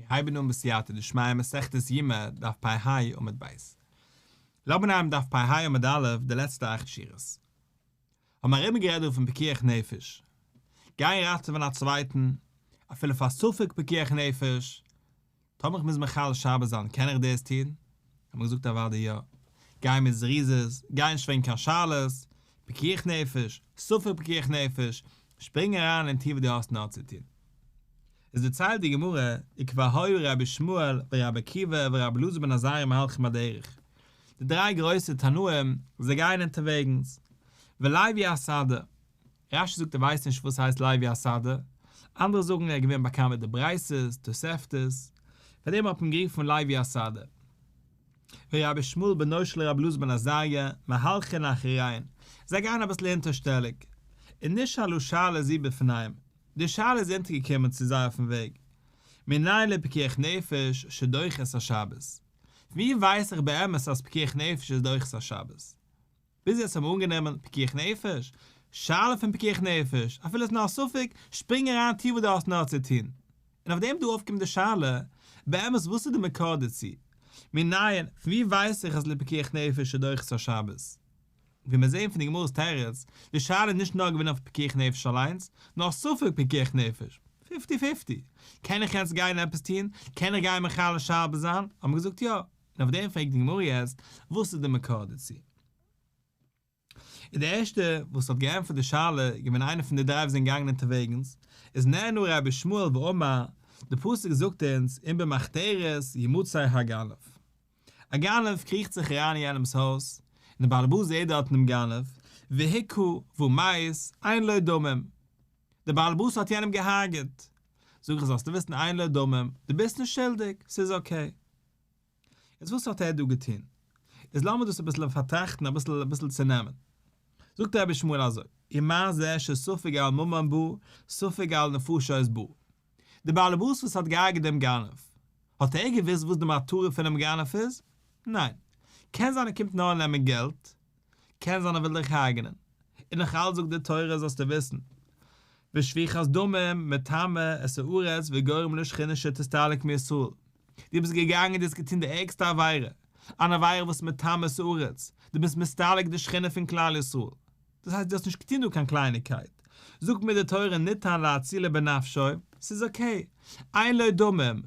מיר הייבן אן בסייעתא דשמיא מסכת יומא דף פ ה עמוד ב'. לאמיר נעמען דף פ ה עמוד א' די לעצטע אכט שורות. האבן מיר ארומגערעדט דא פון פיקוח נפש. גיין ראטעווען א צווייטן, אפילו פאר ספק פיקוח נפש, טאמער איך מוז מחלל שבת זיין קען איך דאס טון? האט מען געזאגט אוודאי יא. גיי מיט זריזות, גיי נישט פרעגן קיין שאלות, פיקוח נפש, ספק פיקוח נפש, שפרינג אריין און טו וואס דו האסט נאר צו טון. עס דערציילט די גמרא, וכבר היו רבי ישמעאל ורבי עקיבא ורבי אלעזר בן עזריה מהלכים בדרך, די דריי גרויסע תנאים, זיי גייען אונטערוועגנס, ולוי הסדר, רשי זאגט ער ווייסט נישט וואס הייסט לוי הסדר, אנדערע זאגן ער איז געווען באקאנט מיט די ברייתות, תוספתות, פאר דעם האט מען גערופן לוי הסדר. ורבי ישמעאל בנו של רבי אלעזר בן עזריה מהלכין אחריהן, זיי גייען אביסל הינטערשטעליג, ונשאלה שאלה זו בפניהם, די שאלה איז אונטערגעקומען צו זיי אויפן וועג, מנין לפיקוח נפש שדוחה את השבת? ווי ווייס איך באמת אז פיקוח נפש איז דוחה את השבת? ביז יעצט האבן מיר אנגענומען פיקוח נפש, שאלה פון פיקוח נפש, אפילו עס איז נאר א ספק, שפרינג אריין טו וואס דו האסט נאר צו טון. און אויף דעם דא אויפקומט די שאלה, באמת וואס איז די מקור דערצו? מנין, פון ווי ווייס איך אז לפיקוח נפש איז דוחה את השבת? ווי מיר זעהן פון די גמרא'ס תירוץ, די שאלה איז נישט נאר געווען אויף פיקוח נפש אליינס, נאר ספק פיקוח נפש, fifty fifty, קען איך יעצט גיין עפעס טון? קען איך גיין מחלל שבת זיין? האט מען געזאגט יא, און אויף דעם פרעגט די גמרא יעצט, וואס איז די מקור דערצו? און די ערשטע וואס האט געענטפערט די שאלה איז געווען איינער פון די דריי וואס זענען געגאנגען אונטערוועגנס, איז נענה רבי ישמעאל ואמר, די פסוק זאגט אונז, אם במחתרת ימצא הגנב. א גנב קריכט זיך אריין אין יענעמ'ס הויז, און דער בעל הבית זעט דארטן דעם גנב, והכה ומת, אין לו דמים. דער בעל הבית האט יענעם געהארגעט. זאג איך זאלסטו וויסן אין לו דמים, דו ביסט נישט שולדיג, ס'איז okay. איז וואס האט ער דא געטון? איז לאמיר דאס אביסל פארטראכטן אביסל אביסל צונעמען. זאגט רבי ישמעאל אזוי, ומה זה שספק על ממון בא, ספק על נפשות בא. דער בעל הבית וואס האט געהארגעט דעם גנב, האט ער געוואוסט וואס די מטרה פונעם גנב איז? ניין. קען זיין ער קומט נאר נעמען געלט, קען זיין ער וויל דיך הרג'נען. און נאך אלץ זאגט די תורה זאלסטו וויסן, ושפיכת דמים מטמא את הארץ וגורם לשכינה שתסתלק מישראל. דו ביסט געגאנגען דו האסט געטון די ערגסטע עבירה, אן עבירה וואס מטמא את הארץ, דו ביסט מסתלק די שכינה פון כלל ישראל. דאס הייסט דו האסט נישט געטון דא קיין קלייניגקייט, זאגט מיר די תורה ניתן להצילו בנפשו, ס'איז okay, אין לו דמים,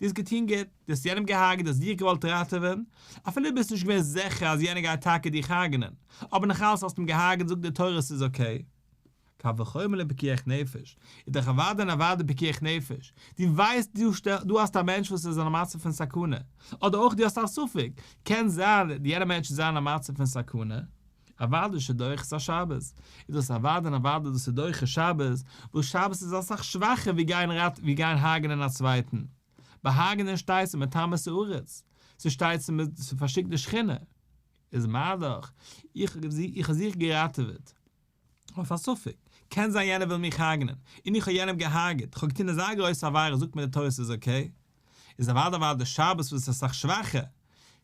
דו האסט געטון גוט, דו האסט יענעם געהארגעט, דו האסט דיך געוואלט ראטעווען, אפילו דו ביסט נישט געווען זיכער אז יענער גייט טאקע דיך הרג'נען, אבער נאך אלס האסטו אים געהארגעט זאגט די תורה ס'איז okay. קל וחומר לפיקוח נפש, איז דאך אוודאי און אוודאי פיקוח נפש, דו ווייסט דו האסט א מענטש וואס איז אין א מצב פון סכנה, אדער אויך דו האסט א ספק, קען זיין יענער מענטש איז אין א מצב פון סכנה, אוודאי שדוחה את השבת, איז דאס אוודאי און אוודאי דאס איז דוחה שבת, וואס שבת איז אסאך שוואכער ווי גיין ראט ווי גיין הרג'נען א צווייטן, ביי הרג'נען שטייט ס'מטמא את הארץ, ס'שטייט ס'פארשיקט די שכינה, איז מה דאך, איך האב זיך געראטעוועט. אויף א ספק, קען זיין יענער וויל מיך הרג'נען, און איך האב יענעם געהארגעט, איך האב געטון אזא גרויסע עבירה זאגט מיר די תורה ס'איז okay, איז אוודאי אוודאי שבת וואס איז אסאך שוואכער,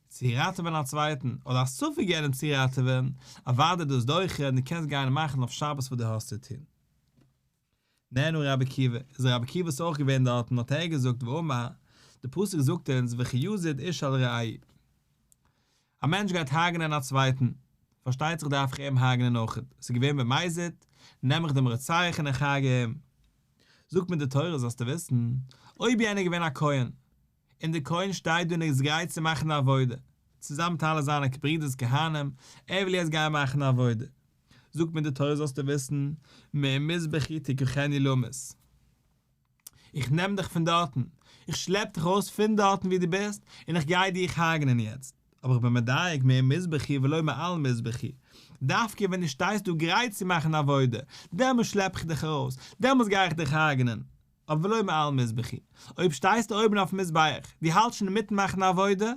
צו ראטעווען א צווייטן, אדער א ספק יענעם צו ראטעווען, אוודאי דאס דוחה און דו קענסט גיין מאכן אויף שבת וואס דו האסט צו טון. נענה רבי עקיבא, איז רבי עקיבא איז אויך געווען דארטן האט ער געזאגט ואמר, די פסוק זאגט אונז וכי יזיד איש על רעהו, א מענטש גייט הרג'נען א צווייטן, פארשטייט זיך דארף איך אים הרג'נען אויכעט, עס איז געווען במזיד, נעם איך דעם רוצח און איך הרג'ע אים. זאגט מיר די תורה זאלסטו וויסן, אויב יענער איז געווען א כהן, און דער כהן שטייט דא און ער איז גרייט צו מאכן א עבודה, צוזאמען מיט אלע זיינע ברידערס כהנים, ער וויל יעצט גיין מאכן א עבודה, זאגט מיר די תורה זאלסטו וויסן, ממזבחי תקחנו למות. איך נעם דיך פון דארטן, איך שלעפ דיך ארויס פון דארטן וואו דו ביסט, און איך גיי דיך הרג'נען יעצט. אבער איך בין מדייק ממזבחי ולא מעל מזבחי. דווקא ווען דו שטייסט דא גרייט צו מאכן עבודה, דעמאלס שלעפ איך דיך ארויס, דעמאלס גיי איך דיך הרג'נען. אבער ולא מעל מזבחי. אויב שטייסטו אויבן אויפן מזבח, דו האלטסט שוין אינמיטן מאכן עבודה,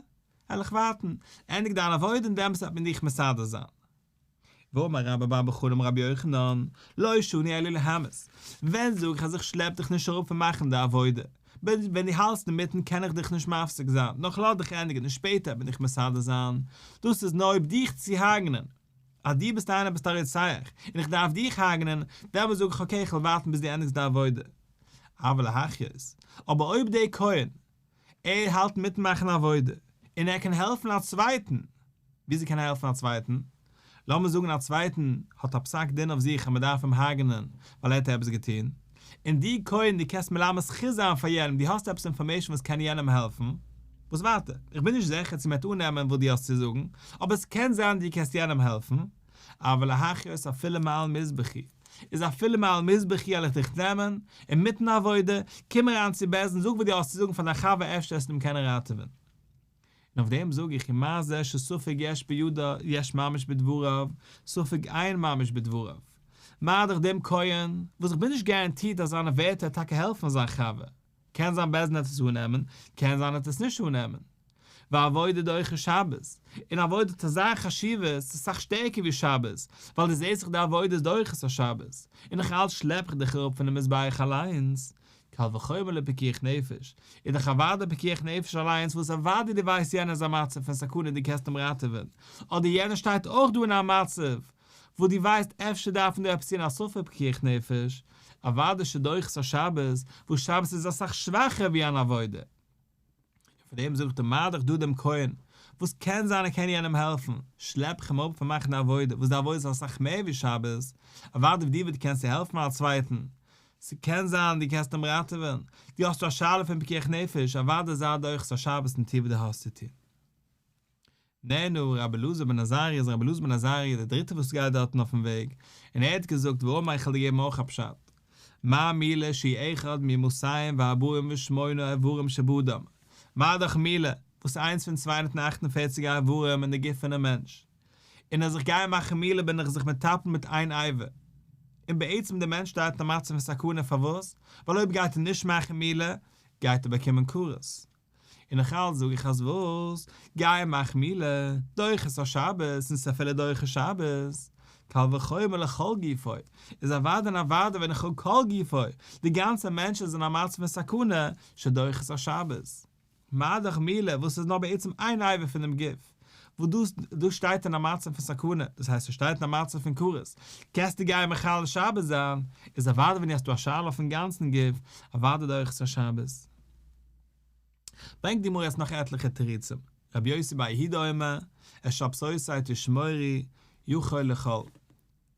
וועל איך ווארטן, ענדיג דיין עבודה און דעמאלס וועט מען דיך מסדר זיין. ואמר רבה בר בר חנה אמר רבי יוחנן, לא שנו אלא להמית, ווען זאג איך אז איך שלעפ דיך נישט אראפ פון מאכן די עבודה, ווען דו האלטסט אינמיטן קען איך דיך נישט מפסיק זיין, נאר כ'לאז דיך ענדיגן און שפעטער וועט מען דיך מסדר זיין, דאס איז נאר אויב דיך צו הרג'נען, אז דו ביסט איינער ביסט א רוצח, און איך דארף דיך הרג'נען, דעמאלס זאג איך okay כ'וועל ווארטן ביז דו ענדיגסט די עבודה. אבל להחיות, אבער אויב דער כהן, ער האלט מיטן מאכן עבודה, און ער קען העלפן א צווייטן, וויאזוי קען ער העלפן א צווייטן? לאמיר זאגן א צווייטן האט א פסק דין אויף זיך אז מען דארף אים הרג'נען ווייל ער האט עפעס געטון, און דו כהן דו קענסט מלמד זכות זיין פאר יענעם, דו האסט עפעס information וואס קען יענעם העלפן, וואס ווייטער? איך בין נישט זיכער צו מען וועט אננעמען וואס דו האסט צו זאגן, אבער עס קען זיין דו קענסט יענעם העלפן, אבל להחיות אפילו מעל מזבחי, איז אפילו מעל מזבחי על איך דיך נעמען, אינמיטן עבודה, קום אריין צו בית דין זאג וואס דו האסט צו זאגן פאר דיין חבר אפשר וועסטו אים קענען ראטעווען. און אויף דעם זאג איך ומה זה שספק יש בידו יש ממש בדבריו, ספק אין ממש בדבריו. מה דאך דעם כהן, וואס איך בין נישט guaranteed אז זיינע ווערטער טאקע העלפן זיין חבר, קען זיין בית דין וועט עס אננעמען, קען זיין וועט עס נישט אננעמען. ועבודה דוחה שבת, און עבודה האט אזא חשיבות, ס'איז אסאך שטערקער ווי שבת, ווייל דו זעסט דאך די עבודה איז דוחה את השבת, און נאך אלץ שלעפ איך דיך אראפ פונעם מזבח אליינס. קל וחומר לפיקוח נפש, איז דאך אוודאי פיקוח נפש אליינס וואס אוודאי דו ווייסט יענער איז א מצב פון סכנה דו קענסט אים ראטעווען, אדער יענער שטייט אויך דא אין א מצב וואס דו ווייסט אפשר דארף מען דא עפעס טון א ספק פיקוח נפש, אוודאי שדוחה את השבת, וואס שבת איז אסאך שוואכער ווי אן עבודה. און פאר דעם זאגט ער מה דאך דא דעם כהן, וואס קען זיין ער קען יענעם העלפן, שלעפ איך אים אפ פון מאכן די עבודה, וואס די עבודה איז אסאך מער ווי שבת, אוודאי ווי דו ווי דו קענסט העלפן א צווייטן, ס'קען זיין דו קענסט אים ראטעווען, דו האסט א שאלה פון פיקוח נפש, אוודאי זיי דוחה את השבת און טו וואס דו האסט צו טון. נענה רבי אלעזר בן עזריה איז רבי אלעזר בן עזריה דער דריטער וואס גייט דארטן אויפן וועג, און ער האט געזאגט ואמר איך וועל דיר געבן אויך א פשט, מה מילה שהיא אחד ממאתים וארבעים ושמונה איברים שבאדם, מה דאך מילה, וואס איז איינס פון 248 איברים אין די גוף פונעם מענטש, און אז איך גיי מאכן מילה בין איך זיך מטפל מיט איין אבר, און בעצם דער מענטש שטייט אין א מצב פון סכנה פארוואס? ווייל אויב גייט ער נישט מאכן מילה גייט ער באקומען כרת. און נאך אלץ זאג איך אז וואס? גיי מאך מילה, דוחה את השבת, און ס'איז אפילו דוחה שבת, קל וחומר לכל גופו, איז אוודאי און אוודאי ווען איך האב כל גופו, די גאנצע מענטש איז אין א מצב פון סכנה, שדוחה את השבת. מה דאך מילה וואס איז נאר בעצם איין אבר פונעם גוף, וואס דאס דאס שטייט אין א מצב פון סכנה, דאס הייסט ס'שטייט אין א מצב פון כרת, קענסטו גיין מחלל שבת זיין, איז אוודאי ווען דו האסט דא א שאלה אויפן גאנצן גוף, אוודאי דוחה את השבת. ברענגט די גמרא יעצט נאך עטליכע תירוצים, רבי יוסי בר יהודה אומר, את שבתותי תשמורי, יכול לכל.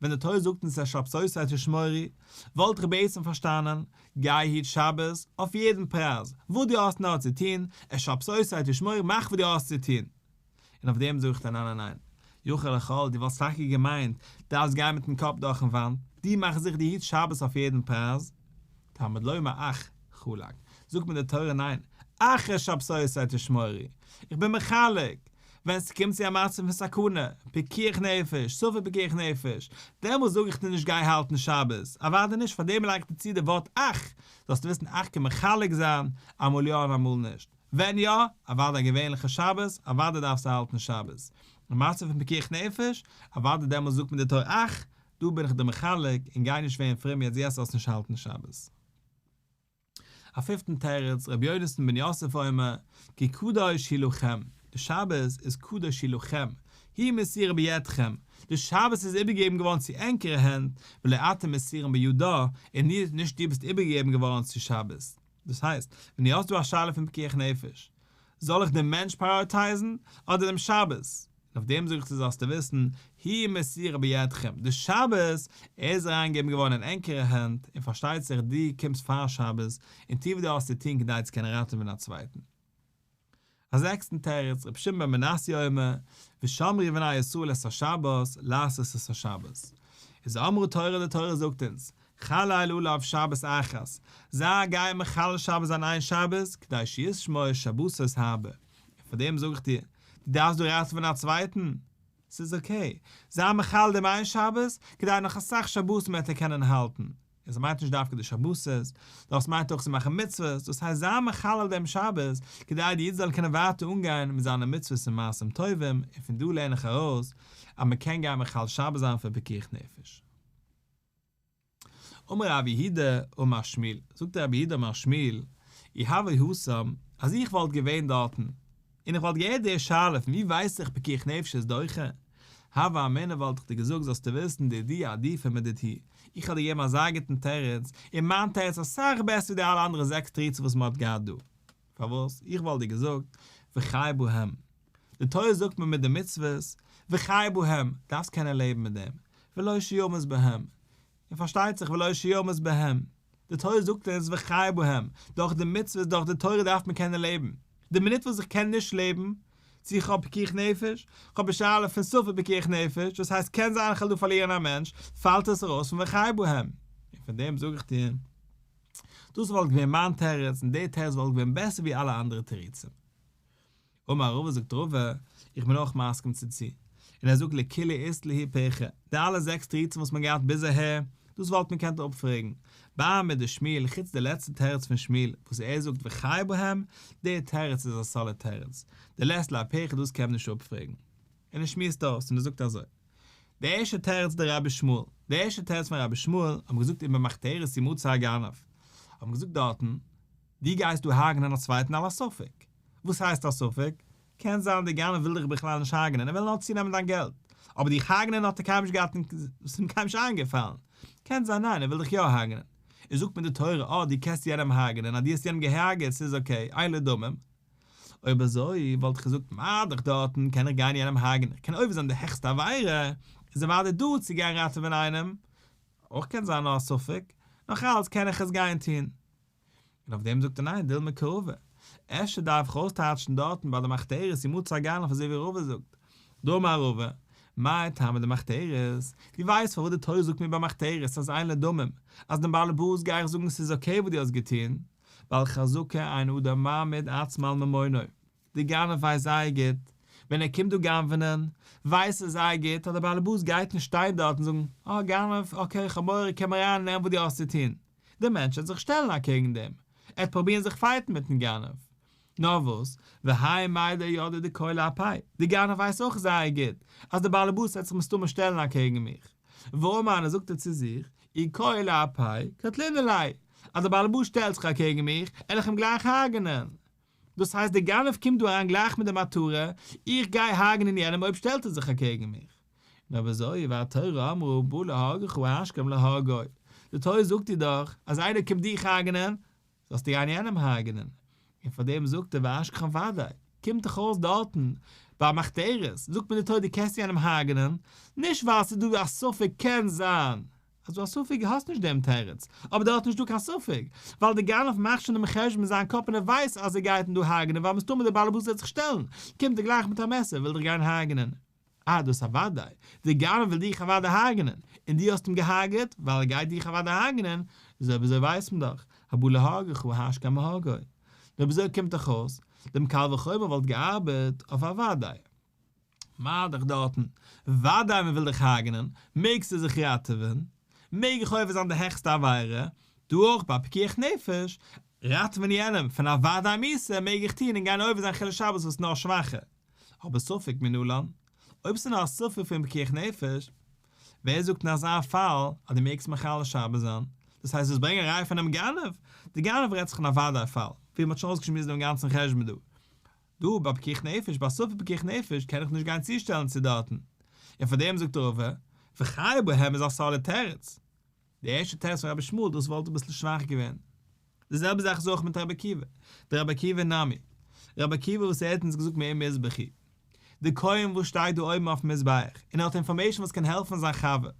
ווען די תורה זאגט אונז את שבתותי תשמורי, וואלט איך בעצם פארשטאנען, גיי היט שבת, אויף יעדן פרייז, וואס דו האסט נאר צו טון, את שבתותי תשמורי, מאך וואס דו האסט צו טון. און אויף דעם זאג איך דיר ניין ניין ניין, יכול לכל, דו וואלסט טאקע געמיינט, דארפסט גיין מיטן קאפ דורכן וואנט, דו מאך זיכער דו היטסט שבת אויף יעדן פרייז, תלמוד לומר אך חלק, זאגט מיר די תורה ניין, אך את שבתותי תשמורי, איך בין מחלק, ווען ס'קומט צו א מצב פון סכנה, פיקוח נפש, ספק פיקוח נפש, דעמאלס זאג איך דיר נישט גיי האלטן שבת, אוודאי נישט, פארדעם לייג איך דיר צו די ווארט אך, זאלסטו וויסן אך קען מחלק זיין, אמאל יא און אמאל נישט. ווען יא, אוודאי א געווענליכע שבת, אוודאי דארפסטו האלטן שבת. אין מצב פון פיקוח נפש, אוודאי דעמאלס זאגט מיר די תורה אך, דא בין איך דיר מחלק, און גיי נישט ווערן פרום יעצט יעצט זאלסט נישט האלטן שבת. א פיפטן תירוץ, רבי יונתן בן יוסף אומר, כי קדוש הוא לכם, די שבת איז קדוש הוא לכם, היא מסורה בידכם, די שבת איז איבערגעגעבן געווארן צו ענקערע הענט, ולא אתם מסורים בידה, און נישט דו ביסט איבערגעגעבן געווארן צו שבת. דאס הייסט, ווען דו האסט דא א שאלה פון פיקוח נפש, זאל איך דעם מענטש prioritize ן, אדער דעם שבת? און אויף דעם זאג איך דיר זאלסטו וויסן, היא מסורה בידכם, די שבת איז אריינגעגעבן געווארן אין ענקערע הענט, און פארשטייט זיך דו קומסט פאר שבת, און טו וואס דו האסט צו טון כדי צו קענען ראטעווען א צווייטן. א זעקסטן תירוץ, רבי שמעון בן מנסיא אומר, ושמרו בני ישראל את השבת, לעשות את השבת. איז אמרה תורה די תורה זאגט אונז, חלל עליו שבת אחת, זיי גייען מחלל שבת זיין איין שבת, כדי שישמור שבתות הרבה. און פאר דעם זאג איך דיר, דו דארפסט דא ראטעווען א צווייטן? ס'איז okay, זיי מחלל דעם איין שבת, כדי נאך אסאך שבתים וועט ער קענען האלטן. און ס'מיינט נישט דווקא די שבתות, נאר ס'מיינט אויך צו מאכן מצוות, דאס הייסט זיי מחלל דעם שבת, כדי די איד זאל קענען ווייטער אנגיין מיט זיינע מצוות און מעשים טובים, און פון דא לערן איך ארויס אז מען קען גיין מחלל שבת זיין פאר פיקוח נפש. אמר רב יהודה אמר שמואל, זאגט רב יהודה אמר שמואל, אי הוה התם, אז איך וואלט געווען דארטן, און איך וואלט געהערט די שאלה פון ווי ווייס איך פיקוח נפש איז דוחה, הוה אמינא וואלט איך דיר געזאגט זאלסטו וויסן דידי עדיפא מדידהו. איך האב דיר געגעבן אזא גוטן תירוץ, און מיין תירוץ איז אסאך בעסער ווי די אלע אנדערע זעקס תירוצים וואס מען האט געהאט דא. פארוואס? איך וואלט דיר געזאגט, וחי בהם. די תורה זאגט מיר מיט די מצוות, וחי בהם, דארפסט קענען לעבן מיט דעם, ולא שימות בהם. און פארשטייט זיך ולא שימות בהם. די תורה זאגט אונז וחי בהם, דורך די מצוות, דורך די תורה דארף מען קענען לעבן. די מינוט וואס איך קען נישט לעבן, צו איך האב פיקוח נפש, איך האב א שאלה פון ספק פיקוח נפש, דאס הייסט קען זיין איך וועל דא פארלירן א מענטש, פאלט עס ארויס פון וחי בהם. און פון דעם זאג איך דיר, דאס וואלט געווען מיין תירוץ, און די תירוץ וואלט געווען בעסער ווי אלע אנדערע תירוצים. אמר רבא זאגט רבא, איך בין אויך מסכים צו צו. און ער זאגט לכולהו אית להו פירכא, די אלע זעקס תירוצים וואס מען געהאט ביז אהער, דאס וואלט מען געקענט אפפרעגן. בר מדשמואל חוץ די לעצטע תירוץ פון שמואל וואס ער זאגט וחי בהם, די תירוץ איז א solid תירוץ. דלית ליה פירכא דאס קען מען נישט אפפרעגן. און ער שמועסט אויס און ער זאגט אזוי. די ערשטע תירוץ דרבי ישמעאל, די ערשטע תירוץ פון רבי ישמעאל, האט מען געזאגט אם במחתרת ימצא הגנב, האט מען געזאגט דארטן, דו גייסט דא הרג'נען א צווייטן על הספק. וואס הייסט א ספק? קען זיין דער גנב וויל דיך בכלל נישט הרג'נען, ער וויל נאר צונעמען דיין געלט. אבער דיך הרג'נען האט ער קיינמאל נישט געהאט און ס'איז אים קיינמאל נישט איינגעפאלן. קען זיין ניין, ער וויל דיך יא הרג'נען. איז זאגט מיר די תורה, אה, דו קענסט יענעם הרג'נען, אז דו האסט יענעם גע'הרג'עט, ס'איז okay, אין לו דמים. אויב אזוי וואלט איך געזאגט מה דאך דארטן קען איך גיין יענעם הרג'נען, איך קען עובר זיין די העכסטע עבירה, איז אוודאי דא צו גיין ראטעווען איינעם, אויך קען זיין נאר א ספק, נאך אלץ קען איך עס גיין טון. און אויף דעם זאגט ער ניין דילמא כרבא, אפשר דארף איך אויסטייטשן דארטן ביי די מחתרת ימצא הגנב אזוי ווי רבא זאגט, דאמר רבא, מאי טעמא דמחתרת, דו ווייסט פארוואס די תורה זאגט מיר ביי מחתרת אז אין לו דמים, אז דעם בעל הבית גיי איך זאגן ס'איז okay וואס דו האסט געטון, ווייל חזקה אין אדם מעמיד עצמו על ממונו, די גנב ווייסט זייער גוט, ווען ער קומט דא גנב'נען, ווייסט ער זייער גוט אז דער בעל הבית גייט נישט שטיין דארט און זאגן, אה גנב, okay איך האב מורא קום אריין נעם וואס דו האסט צו טון. דער מענטש וועט זיך שטעלן אקעגן דעם, ער וועט פרובירן זיך fight ן מיטן גנב. נאר וואס, והאי מידע ידעי דכלי אפיה, דער גנב ווייסט אויך זייער גוט אז דער בעל הבית וועט זיך מסתמא שטעלן אקעגן מיך. ואמר זאגט ער צו זיך, אי כלי אפיה, קטלינן ליה, אז דער בעל הבית שטעלט זיך אקעגן מיך, וועל איך אים גלייך הרג'נען. דאס הייסט דער גנב קומט דא אריין גלייך מיט די מטרה, איך גיי הרג'נען יענעם אויב שטעלט ער זיך אקעגן מיך. און אויב אזוי, והתורה אמרה בא להרגך השכם להרגו, די תורה זאגט דיר דאך אז איינער קומט דיך הרג'נען, זאלסטו גיין יענעם הרג'נען. און פאר דעם זאגט ער ואשכחן ודאי, קומט דאך אויס דארטן ביי מחתרת, זאגט מיר די תורה דו קענסט יענעם הרג'נען, נישט ווייל ס'איז דא א ספק קען זיין אז דא א ספק האסט נישט דעם תירוץ, אבער דארט נישט דא קיין ספק, ווייל די גנב מאכט שוין דעם חשבון אין זיין קאפ און ער ווייסט אז ער גייט אים דא הרג'נען ווייל מסתמא דער בעל הבית וועט זיך שטעלן, קומט ער גלייך מיט א מעסער וויל דיך גיין הרג'נען. אה דאס אוודאי, דער גנב וויל דיך אוודאי הרג'נען, און דו האסט אים געהארגעט ווייל ער גייט דיך אוודאי הרג'נען, איז אויב אזוי ווייסט מען דאך, הבא להרגך השכם להרגו. נו אויב אזוי קומט דאך אויס, דעם קל וחומר וואלט געארבעט אויף אוודאי. מה דאך דארטן, וודאי מען וויל דיך הרג'נען, מעגסטו זיך ראטעווען, מעג איך עובר זיין די העכסטע עבירה, דא אויך ביי פיקוח נפש, ראטעווען יענעם פון א וודאי מיתה מעג איך טון און גיין עובר זיין חילול שבת וואס איז נאר שוואכער, אבער ספק מנלן, אויב ס'איז נאר א ספק פון פיקוח נפש, ווער זאגט אין אזא פאל אז דו מעגסט מחלל שבת זיין? דאס הייסט דאס ברענגען א ראיה פונעם גנב? די גנב רעדט זיך אין א וודאי פאל, ווי מ'האט שוין אויסגעשמועסט דעם גאנצן חשבון דא. דא ביי פיקוח נפש, ביי ספק פיקוח נפש קען איך נישט גיין צושטעלן צו דארטן. און פאר דעם זאגט רבא, וחי בהם איז א solid תירוץ. די ערשטע תירוץ פון רבי ישמעאל דאס וואלט אביסל שוואך געווען. די זעלבע זאך איז אויך מיט רבי עקיבא. דער רבי עקיבא נמי. רבי עקיבא וואס ער האט אונז געזאגט מעם מזבחי. די כהן וואס שטייט דא אויבן אויפן מזבח און ער האט information וואס קען העלפן זיין חבר,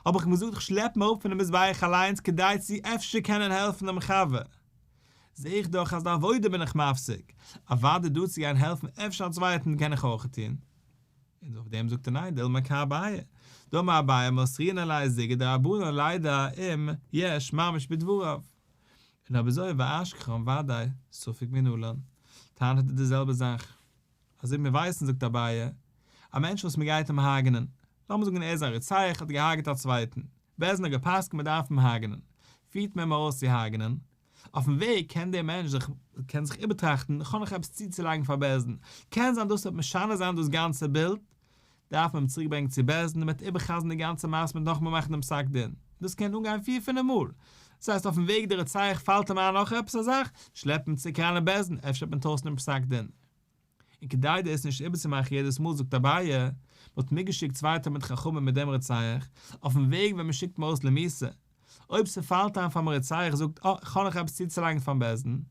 האב איך אים געזאגט איך שלעפ אים אראפ פונעם מזבח אליינס כדי צו אפשר קענען העלפן דעם חבר. זע איך דאך אז די עבודה בין איך מפסיק, אוודאי דא צו גיין העלפן אפשר א צווייטן קען איך אויך טון. און אויף דעם זאגט ער ניין דילמא כאביי, דאמר אביי מסרינן ליה זוגא דרבנן לידע אם יש ממש בדבריו. און אויב אזוי ואשכחן ודאי ספק מנלן, טענה'ט ער די זעלבע זאך. אזוי ווי מיר ווייסן זאגט אביי, א מענטש וואס מען גייט אים הרג'נען, לאמיר זאגן ער איז א רוצח האט געהארגעט א צווייטן, בית דין האט גע'פסק'נט מען דארף אים הרג'נען, פירט מען אים ארויס צו הרג'נען, אויפן וועג קען דער מענטש זיך קען זיך איבערטראכטן, איך האב נאך עפעס צוצולייגן פאר בית דין, קען זיין דאס וועט משנה זיין דאס גאנצע בילד, דארף מען אים צוריק ברענגען צו בית דין, מען וועט איבער'חזר'ן די גאנצע מעשה מען וועט נאכאמאל מאכן דעם פסק דין, דאס קען אנגיין פיר פינף מאל, דאס הייסט אויפן וועג דער רוצח פאלט אים איין נאך עפעס א זאך, שלעפט מען צוריק אריין אין בית דין, אפשר וועט מען טוישן דעם פסק דין. און כדי דאס נישט איבערצומאכן יעדעס מאל זאגט אביי, מען האט מיטגעשיקט צוויי תלמידי חכמים מיט דעם רוצח, אויפן וועג ווען מען שיקט אים אויס למיתה. אויב ס'פאלט איין פאר'ן רוצח זאגט אה, כ'האב נאך עפעס צוצולייגן פאר'ן בית דין,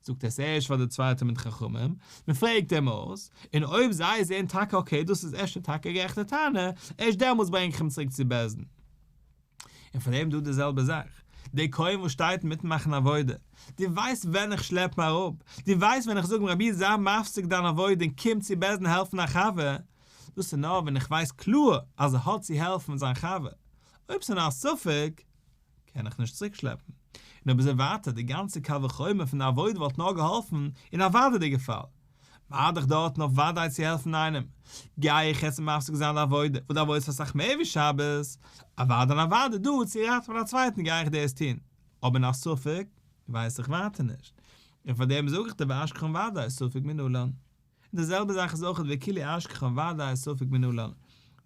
זאגט עס ערשט פאר די צוויי תלמידי חכמים, מען פרעגט אים אויס, און אויב זיי זעהן טאקע okay דאס איז אפשר טאקע א גערעכטע טענה, ערשט דעמאלטס ברענג איך אים צוריק צו בית דין. און פאר דעם דא די זעלבע זאך, דער כהן וואס שטייט אינמיטן מאכן עבודה, דו ווייסט ווען איך שלעפ אים אראפ, דו ווייסט ווען איך זאג אים רבי זיי מפסיק דיין עבודה און קום צו בית דין העלפן א חבר, דאס איז נאר ווען איך ווייס קלאר אז ער האט צו העלפן זיין חבר, אויב ס'איז נאר א ספק, קען איך נישט צוריקשלעפן. און אויב אזוי ווייטער, די גאנצע קל וחומר פון די עבודה וואלט נאר געהאלפן אין א וודאי'דיגע פאל. מה דאך דארטן אויף וודאי צו העלפן איינעם, גיי איך יעצט מפסיק זיין די עבודה, וואס די עבודה איז אסאך מער ווי שבת, אוודאי און אוודאי דא צו ראטעווען א צווייטן גיי איך דאס טון, אבער אין א ספק ווייס איך ווייטער נישט. און פאר דעם זאג איך דיר ואשכחן וודאי ספק מנלן. און די זעלבע זאך איז אויך וכולהו אשכחן וודאי ספק מנלן.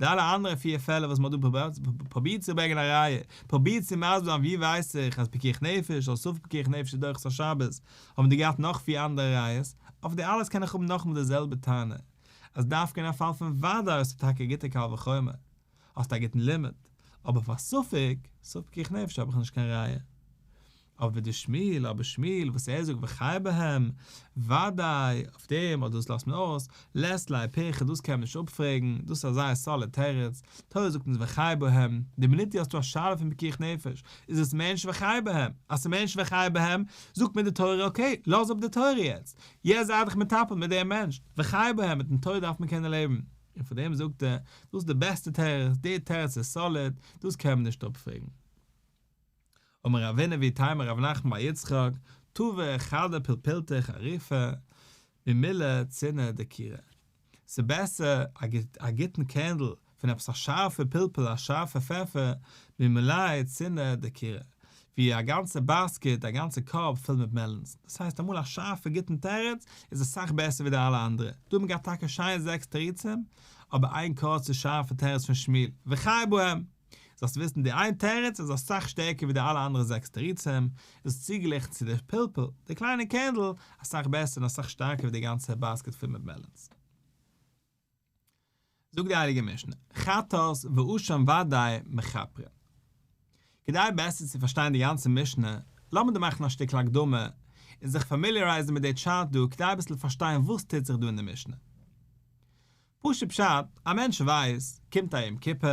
די אלע אנדערע פיר פעלער וואס מ'האט דא פרובירט צו ברענגען א ראיה, פרובירט צו מסביר זיין ווי ווייס איך אז פיקוח נפש אדער ספק פיקוח נפש איז דוחה את השבת, האבן די געהאט נאך פיר אנדערע ראיות, אויף די אלעס קען איך האבן נאכאמאל די זעלבע טענה, אז דווקא אין א פאל פון וודאי האסטו טאקע א גוטע קל וחומר, האסט א גוטן לימוד, אבער פאר ספק, ספק פיקוח נפש האב איך נישט קיין ראיה. אבער ודשמואל, אבער שמואל וואס ער זאגט וחי בהם, וודאי, אויף דעם אדער דאס לאזט מען אויס, לית ליה פירכא דאס קען מען נישט אפפרעגן, דאס איז א זייער solid תירוץ, תורה זאגט אונז וחי בהם, די מינוט דו האסט דא א שאלה פון פיקוח נפש, איז עס מער נישט וחי בהם, אז ס'איז מער נישט וחי בהם, זאגט מיר די תורה okay, לאז אפ די תורה יעצט, יעצט זיי דיך מטפל מיט דעם מענטש, וחי בהם, מיטן תורה דארף מען קענען לעבן, און פאר דעם זאגט ער, דאס איז די בעסטע תירוץ, די תירוץ איז solid, דאס קען מען נישט אפפרעגן. אמר רבינא ואיתימא רב נחמן בר יצחק, טבא חדא פלפולתא חריפא ממילא צינא דקירא. ס'בעסער א גוטן קערנדל פון עפעס א שארפע פלפול א שארפע פעפער ממילא צינא דקירא, ווי א גאנצע basket א גאנצע קארב פול מיט melons. דאס הייסט אמאל א שארפע גוטן תירוץ איז אסאך בעסער ווי די אלע אנדערע. דא האט מען געהאט טאקע שיין זעקס תירוצים, אבער איין קורצע שארפע תירוץ פון שמואל, וחי בהם! זאלסט וויסן די איין תירוץ איז אסאך שטערקער ווי די אלע אנדערע זעקס תירוצים, איז צוגעגליכן צו די פלפול, די קליינע קערנדל, אסאך בעסער און אסאך שטארקער ווי די גאנצע basket פול מיט melons. זאגט די הייליגע משנה, חטאת ואשם ודאי מכפרין. כדי בעסער צו פארשטיין די גאנצע משנה, לאמיר דא מאכן א שטיקל הקדמה און זיך familiarize ן מיט די chart דא כדי אביסל פארשטיין וואס טוט זיך דא אין די משנה. פשוט פשט, א מענטש ווייסט, קומט א יום כיפור,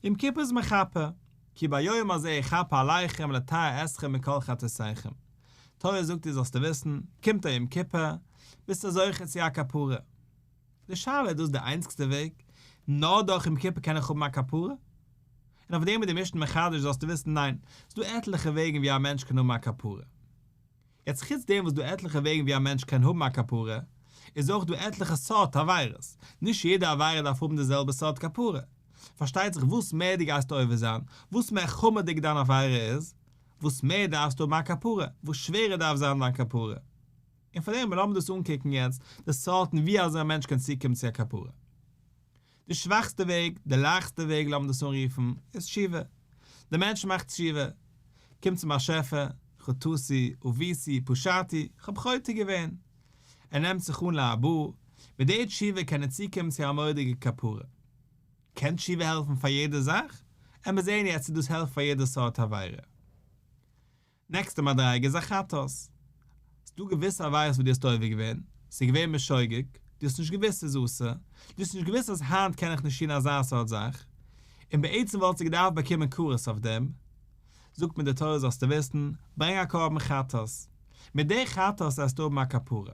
יום כיפור איז מכפר, כי ביום הזה יכפר עליכם לטהר אתכם מכל חטאתיכם. תורה זאגט דיר זאלסטו וויסן, קומט א יום כיפור, ביסטו זוכה צו א כפרה. די שאלה איז דאס די איינציגסטע וועג? נאר דורך יום כיפור קען איך האבן א כפרה? און אויף דעם איז די משנה מחדש זאלסטו וויסן ניין, ס'דא עטליכע וועגן ווי א מענטש קען האבן א כפרה. יעצט חוץ דעם וואס דא עטליכע וועגן ווי א מענטש קען האבן א כפרה, איז אויך דא עטליכע סארט עבירות, נישט יעדע עבירה דארף האבן די זעלבע סארט כפרה. פארשטייט זיך וואס מער דו גייסט עובר זיין, וואס מער חמור'דיג דיין עבירה איז, וואס מער דארפסטו האבן א כפרה, וואס שווערער דארף זיין דיין כפרה. און פאר דעם לאמיר דאס אנקוקן יעצט, די סארטן ווי אזוי א מענטש קען צוקומען צו א כפרה. די שוואכסטע וועג, די לייכסטע וועג לאמיר דאס אנרופן, איז תשובה. דער מענטש מאכט תשובה, קומט צום באשעפער, חטאתי, עויתי, פשעתי, איך האב חוטא געווען. ער נעמט זיך אן להבא, מיט די תשובה קען ער צוקומען צו א מורא'דיגע כפרה. קען תשובה העלפן פאר יעדע זאך? עמער זען יעצט צו דאס העלפט פאר יעדע סארט עבירה. נעקסטע מדריגה איז א חטאת. ס'דא געוויסע עבירות וואס דו האסט עובר געווען, ס'איז געווען בשוגג, דו האסט נישט געוואוסט ס'איז אסור, דו האסט נישט געוואוסט אז היינט קען איך נישט טון אזא סארט זאך, און בעצם וואלטסטו געדארפט באקומען כרת אויף דעם, זאגט מיר די תורה זאלסטו וויסן, ברענג א קרבן חטאת, מיט די חטאת וועסטו האבן א כפרה.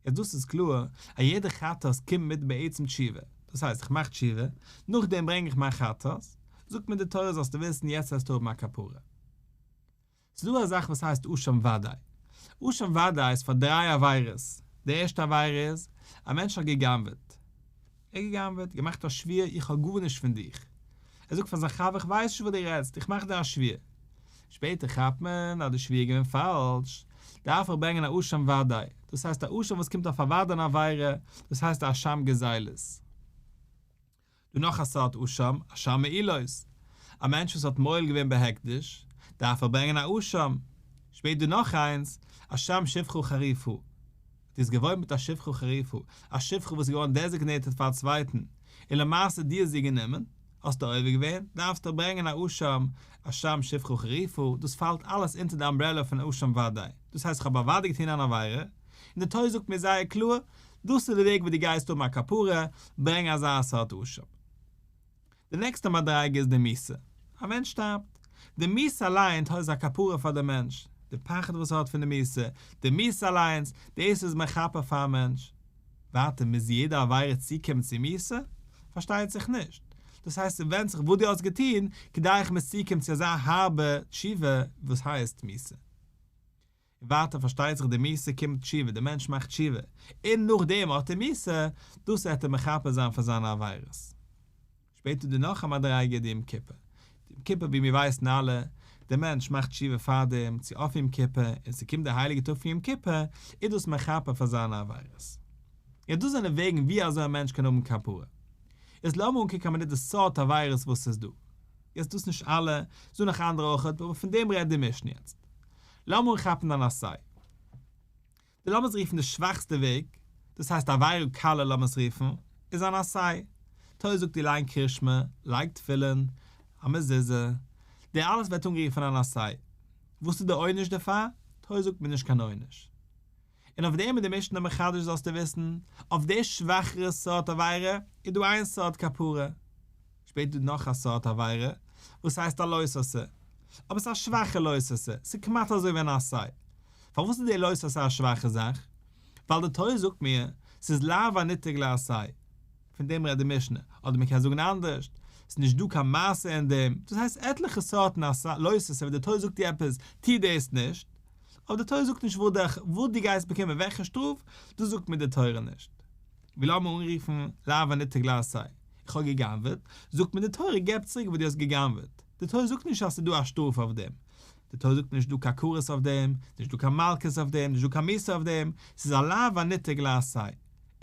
יעצט דאס איז קלאר אז יעדע חטאת קומט מיט בעצם תשובה, דאס הייסט איך מאך תשובה, נאכדעם ברענג איך מיין חטאת, זאגט מיר די תורה זאלסטו וויסן יעצט וועסטו האבן א כפרה. ס'איז דא א זאך וואס הייסט אשם ודאי. אשם ודאי איז פאר דריי עבירות. די ערשטע עבירה איז, א מענטש האט גע'גנב'עט. ער האט גע'גנב'עט, געמאכט א שבועה איך האב גארנישט פון דיך. ער זאגט פאר זיין חבר איך ווייס נישט וואס דו רעדסט, איך מאך דיר א שבועה. שפעטער כאפט מען אז די שבועה איז געווען פאלש, דארף איך ברענגען א אשם ודאי. דאס הייסט א אשם וואס קומט אויף א וודאי אן עבירה, דאס הייסט א אשם גזילות. דא נאך א סארט אשם, אשם מעילות. א מענטש וואס האט מועל געווען בהקדש, דארף ער ברענגען א אשם. שפעטער דא נאך איינס, אשם שפחה חרופה. דו האסט געוואוינט מיט א שפחה חרופה, א שפחה וואס איז געווארן designated פאר א צווייטן, און למעשה דו האסט זי גענומען, האסטו עובר געווען, דארפסטו ברענגען א אשם, אשם שפחה חרופה, דאס פאלט אלעס אונטער די umbrella פון אשם ודאי, דאס הייסט איך האב אוודאי געטון אן עבירה, און די תורה זאגט מיר זייער קלאר, דאס איז די וועג ווי דו גייסט האבן א כפרה, ברענג אזא סארט אשם. די נעקסטע מדריגה איז די מיתה. א מענטש שטארבט. די מיתה אליינס איז א כפרה פאר די מענטש. די פחד וואס ער האט פון די מיתה, די מיתה אליינס, דאס איז מכפר פאר א מענטש. ווייטער מוז יעדע עבירה צוקומען צו מיתה? פארשטייט זיך נישט. דאס הייסט ס'ווענדט זיך וואס דו האסט געטון כדי איך מוז צוקומען צו אזא הארבע תשובה וואס הייסט מיתה. און ווייטער פארשטייט זיך די מיתה קומט תשובה, די מענטש מאכט תשובה, און נאכדעם האט ער מיתה, דאס וועט ער מכפר זיין פאר זיינע עבירות. שפעטער דא נאך א מדריגה די יום כיפור. די יום כיפור ווי מיר ווייסן אלע, די מענטש מאכט תשובה פארדעם, צו אויף יום כיפור, און ס'קומט די הייליגע טאג פון יום כיפור, איז דאס מכפר פאר זיינע עבירות. יעצט דאס זענען וועגן ווי אזוי א מענטש קען האבן כפרה. יעצט לאמיר אנקוקן א מינוט די סארט עבירות וואס ס'איז דא. יעצט דאס נישט אלע, ס'איז דא נאך אנדערע אויכעט, אבער פון דעם רעדט די משנה יעצט. לאמיר אנכאפן אן עשה. די לאמיר עס רופן די שוואכסטע וועג, דאס הייסט עבירה קלה לאמיר עס רופן, איז אן עשה. תורה זאגט דיר ליין קרישמע, לייג תפילין, א מזוזה, די אלעס ווערט אנגערופן אן עשה. וואס איז די עונש דערפאר? תורה זאגט מיר נישט קיין עונש. און אויף דעם איז די משנה מחדש זאלסטו וויסן, אויף די שוואכערע סארט עבירה איז דא איין סארט כפרה. שפעטער דא נאך א סארט עבירה וואס הייסט א לא תעשה, אבער ס'איז א שוואכע לא תעשה, ס'איז כמעט אזוי ווי אן עשה. פארוואס איז די לא תעשה א שוואכע זאך? ווייל די תורה זאגט מיר ס'איז לאו הניתק לעשה, פון דעם רעדט די משנה, אדער מ'קען זאגן אנדערשט, ס'איז נישט דא קיין מעשה אין דעם, דאס הייסט עטליכע סארטן לא תעשה ווען די תורה זאגט דיר עפעס טו דאס נישט, אבער די תורה זאגט נישט וואס דו גייסט באקומען וועלכע שטראף, דאס זאגט מיר די תורה נישט. ווי לאמיר אנרופן לאו הניתק לעשה, איך האב גע'גנב'עט, זאגט מיר די תורה געב צוריק וואס דו האסט גע'גנב'עט, די תורה זאגט נישט אז ס'איז דא א שטראף אויף דעם, די תורה זאגט נישט דא קיין כרת אויף דעם, נישט דא קיין מלקות אויף דעם, נישט דא קיין מיתה אויף דעם, ס'איז א לאו הניתק לעשה,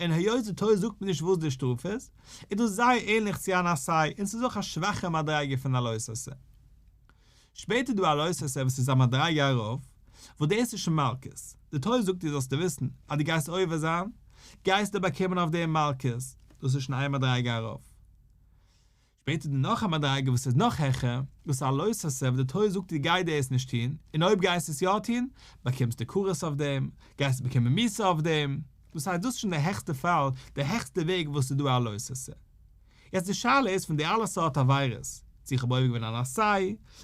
און היות די תורה זאגט מיר נישט וואס די שטראף איז, איז דאס זייער ענליך צו אן עשה, און ס'איז אויך א שוואכע מדריגה פון א לא תעשה. שפעטער דא א לא תעשה וואס איז א מדריגה ארויף, וואס דאס איז שוין מלקות, די תורה זאגט דיר זאלסטו וויסן אז דו גייסט עובר זיין, גייסטו באקומען אויף דעם מלקות, דאס איז שוין איין מדריגה ארויף. שפעטער דא נאך א מדריגה וואס איז נאך העכער, דאס איז א לא תעשה וואס די תורה זאגט דיר גיי דאס נישט טון, און אויב גייסטו עס יא טון, באקומסטו כרת אויף דעם, גייסטו באקומען מיתה אויף דעם, דאס הייסט דאס איז שוין די העכסטע פאל, די העכסטע וועג וואס איז דא א לא תעשה. יעצט די שאלה איז פון די אלע סארט עבירות, צו איך האב עובר געווען אן עשה,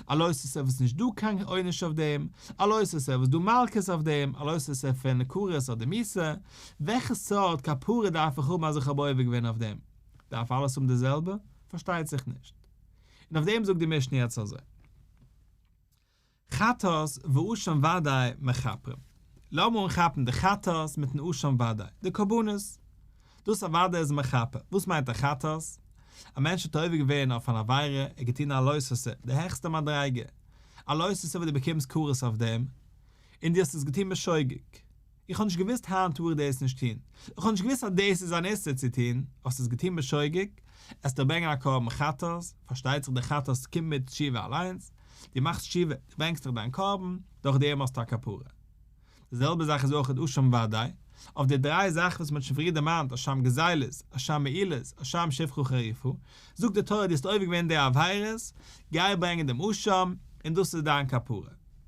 א לא תעשה וואס נישט דא קיין עונש אויף דעם, א לא תעשה וואס דא מלקות אויף דעם, א לא תעשה פון כרת אדער מיתה, וועלכע סארט כפרה דארף איך האבן אז איך האב עובר געווען אויף דעם? דארף אלעס האבן די זעלבע? פארשטייט זיך נישט. און אויף דעם זאגט די משנה יעצט אזוי. חטאת ואשם ודאי מכפרים. לאמיר אנכאפן די חטאת מיטן אשם ודאי, די קרבנות. דאס אוודאי איז מכפר. וואס מיינט א חטאת? א מענטש האט עובר געווען אויף אן עבירה, ער האט געטון א לא תעשה, די העכסטע מדריגה. א לא תעשה וואס דו באקומסט כרת אויף דעם, און דו האסט עס געטון בשוגג. איך האב נישט געוואוסט היינט טאר איך דאס נישט טון, איך האב נישט געוואוסט אז דאס איז אן איסור צו טון, האסט עס געטון בשוגג, עסטו ברענגען א קרבן חטאת, פארשטייט זיך די חטאת קומט מיט תשובה אליינס, דו מאכסט תשובה, דו ברענגסט דיך דיין קרבן, דורך דעם האסטו א כפרה. די זעלבע זאך איז אויך אשם ודאי, אויף די דריי זאכן וואס מען האט שוין פריער דערמאנט, אשם גזילות, אשם מעילות, אשם שפחה חרופה, זאגט די תורה דו האסט עובר געווען די עבירות, גיי ברענגען דעם אשם, און דאס איז דיין כפרה.